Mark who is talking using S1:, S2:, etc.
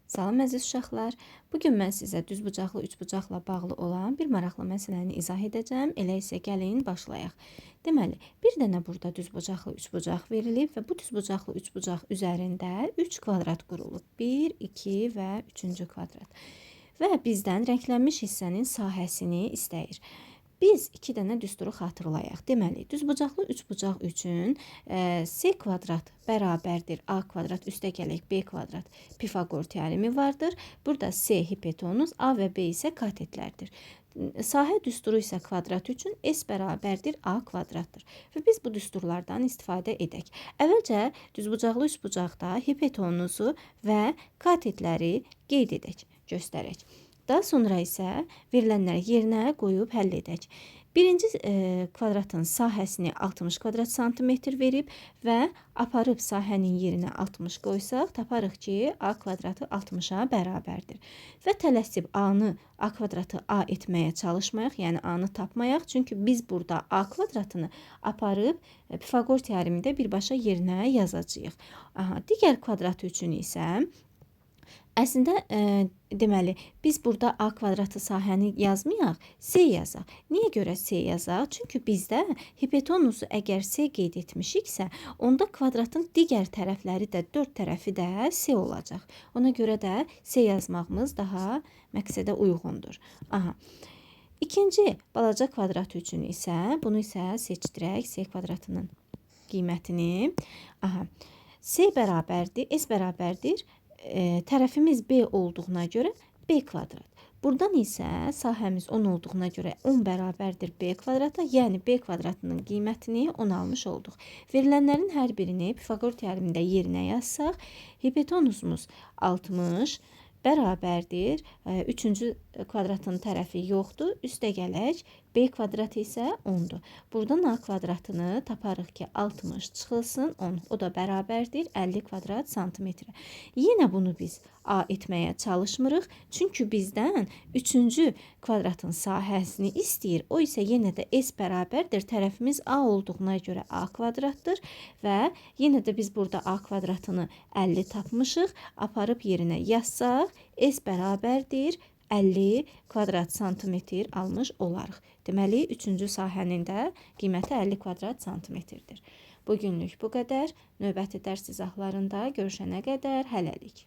S1: Salam əziz uşaqlar. Bu gün mən sizə düzbucaqlı üçbucaqla bağlı olan bir maraqlı məsələni izah edəcəm. Elə isə gəlin başlayaq. Deməli, bir dənə burada düzbucaqlı üçbucaq verilib və bu düzbucaqlı üçbucaq üzərində 3 kvadrat qurulub. 1, 2 və 3-cü kvadrat. Və bizdən rənglənmiş hissənin sahəsini istəyir. Biz iki dənə düsturu xatırlayaq. Deməli, düzbucaqlı üçbucaq üçün C kvadrat bərabərdir A kvadrat üstə gələk B kvadrat Pifaqor teoremi vardır. Burada C hipotenuz, A və B isə katetlərdir. Sahə düsturu isə kvadrat üçün S bərabərdir A kvadratdır. Və biz bu düsturlardan istifadə edək. Əvvəlcə düzbucaqlı üçbucaqda hipotenuzu və katetləri qeyd edək, göstərək. Daha sonra isə verilənləri yerinə qoyub həll edək. Birinci kvadratın sahəsini 60 kvadrat santimetr verib və aparıb sahənin yerinə 60 qoysaq, taparıq ki, A kvadratı 60-a bərabərdir. Və tələsib A-nı, A kvadratı A etməyə çalışmayaq, yəni A-nı tapmayaq. Çünki biz burada A kvadratını aparıb Pifaqor teoremində birbaşa yerinə yazacağıq. Aha, digər kvadratı üçün isə əslində, deməli, biz burada A kvadratı sahəni yazmayaq, C yazaq. Niyə görə C yazaq? Çünki bizdə hipotenuzu əgər C qeyd etmişiksə, onda kvadratın digər tərəfləri də, 4 tərəfi də C olacaq. Ona görə də C yazmağımız daha məqsədə uyğundur. Aha. İkinci balaca kvadrat üçün isə, bunu isə seçdirək C kvadratının qiymətini. Aha. C bərabərdir, S bərabərdir. Tərəfimiz B olduğuna görə B kvadrat. Buradan isə sahəmiz 10 olduğuna görə 10 bərabərdir B kvadrata, yəni B kvadratının qiymətini 10 almış olduq. Verilənlərin hər birini Pifaqor teoremində yerinə yazsaq, hipotenuzumuz 60 bərabərdir. Üçüncü kvadratın tərəfi yoxdur. Üstə gələk, B kvadratı isə 10-dur. Buradan A kvadratını taparıq ki, 60 çıxılsın 10. O da bərabərdir 50 kvadrat santimetrə. Yenə bunu biz A etməyə çalışmırıq. Çünki bizdən üçüncü kvadratın sahəsini istəyir. O isə yenə də S bərabərdir. Tərəfimiz A olduğuna görə A kvadratdır və yenə də biz burada A kvadratını 50 tapmışıq. Aparıb yerinə yazsaq, S bərabərdir 50 kvadrat santimetr almış olarıq. Deməli, üçüncü sahənin də qiyməti 50 kvadrat santimetrdir. Bugünlük bu qədər. Növbəti dərs izahlarında görüşənə qədər hələlik.